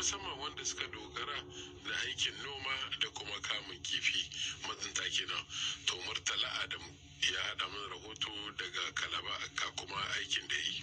Musamman wanda suka dogara da aikin noma da kuma kamun kifi, matsinta kenan. To, Murtala Adamu ya haɗa mana rahoto daga Kalaba, ka kuma aikin da yi.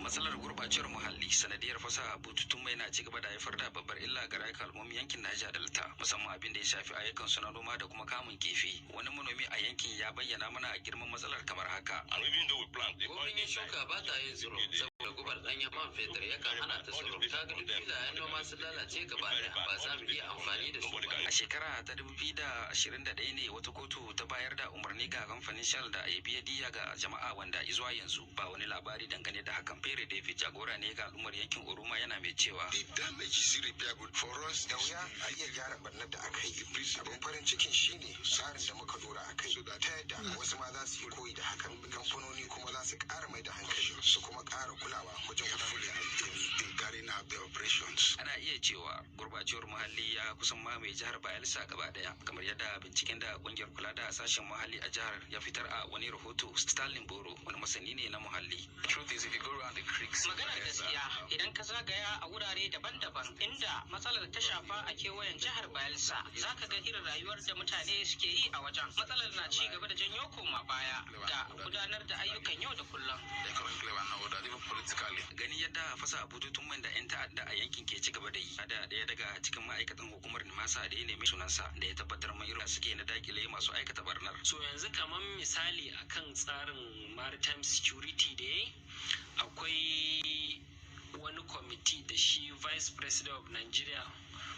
Matsalar gurbacewar muhalli sanadiyar fasa bututun mai na ci gaba da haifar da babbar illa ga rayukan al'ummomin yankin Niger Delta, musamman abin da ya shafi ayyukan su na noma da kuma kamun kifi. Wani manomi a yankin ya bayyana mana girman matsalar kamar haka. Gomin yin shuka ba ta yin tsiro saboda gubar ɗanyen man fetur yakan hana ta tsiro. Ta ga duk filayen noma sun lalace gaba ɗaya, ba za mu iya amfani da su ba. A shekara ta 2021 ne wata kotu ta bayar da umarni ga kamfanin Shell da ya biya diya ga jama'a, wanda zuwa yanzu ba wani labari dangane da hakan. Fere David jagora ne ga al'ummar yankin Oruma, yana mai cewa: The damage is irreparable for us. Da wuya a iya gyara barnar da aka yi. Abin farin cikin shine tsarin da muka dora a kai, ta yadda wasu ma za su yi koyi da hakan, kamfanoni kuma za su ƙara mai da hankali su kuma ƙara kulawa wajen gudanar da ayyuka. In carrying out the operations. Ana iya cewa gurbacewar muhalli ya kusan mamaye jihar Bayelsa gaba daya, kamar yadda binciken da kungiyar kula da sashen muhalli a jihar ya fitar a wani rahoto. Stalin Boro wani masani ne na muhalli. Maganar gaskiya, idan ka zagaya a wurare daban-daban inda matsalar ta shafa a kewayen jihar Bayelsa, za ka ga irin rayuwar da mutane suke yi a wajen. Matsalar na ci gaba da janyo koma baya da gudanar da ayyukan yau da kullum. Ganin yadda fasa bututun man da 'yan ta'adda a yankin ke ci gaba da yi, da daya daga cikin ma'aikatan hukumar Nimasa da ya nemi sunansa da ya tabbatar mai irin suke na dakile masu aikata barnar. So yanzu kamar misali akan tsarin maritime security da ya akwai wani kwamiti da shi Vice President of Nigeria,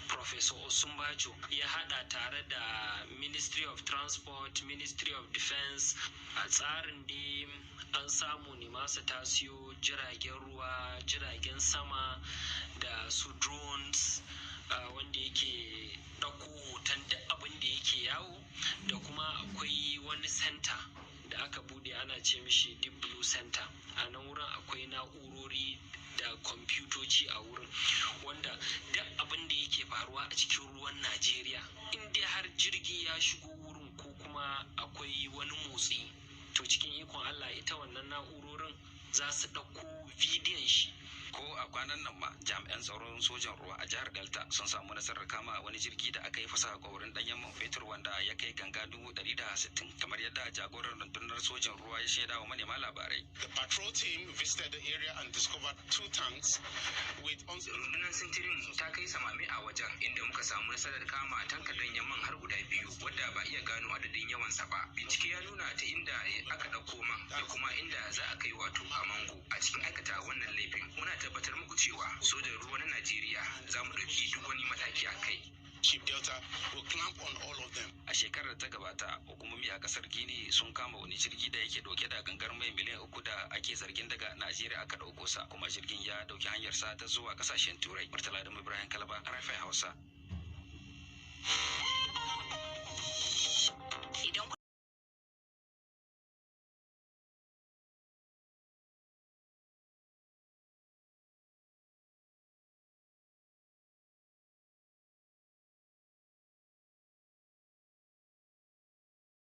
Professor Osinbajo, ya hada tare da Ministry of Transport, Ministry of Defense. A tsarin da an samu Nimasa ta siyo jiragen ruwa, jiragen sama da su drones, wanda yake ɗauko hoton duk abin da yake yawo, da kuma akwai wani center da aka bude, ana ce mishi Deep Blue Center. A nan wurin akwai na'urori da kwamfutoci a wurin, wanda duk abin da yake faruwa a cikin ruwan Najeriya, in dai har jirgi ya shigo wurin ko kuma akwai wani motsi, to cikin ikon Allah ita wannan na'urorin za su ɗauko bidiyon shi. Ko a kwanan nan ma jami'an tsaron sojan ruwa a jihar Delta sun samu nasarar kama wani jirgi da aka yi fasa kwaurin danyen man fetur wanda ya kai ganga 160,000, kamar yadda jagoran rundunar sojan ruwa ya shaida wa manema labarai. The patrol team visited the area and discovered two tanks with Rundunar sintirin ta kai samame a wajen, inda muka samu nasarar kama tankar danyen man har guda biyu wadda ba iya gano adadin yawansa ba. Bincike ya nuna ta inda aka ɗauko man da kuma inda za a kai, wato a Mango. A cikin aikata wannan laifin, muna tabbatar muku cewa sojan ruwa na Najeriya za mu ɗauki duk wani mataki a kai. Chief Delta will clamp on all of them. A shekarar ta gabata, hukumomi a kasar Gini sun kama wani jirgi da yake dauke da gangar mai miliyan 3 da ake zargin daga Najeriya aka dauko sa, kuma jirgin ya dauki hanyar sa ta zuwa kasashen Turai. Murtala da Ibrahim, Kalaba, RFI Hausa.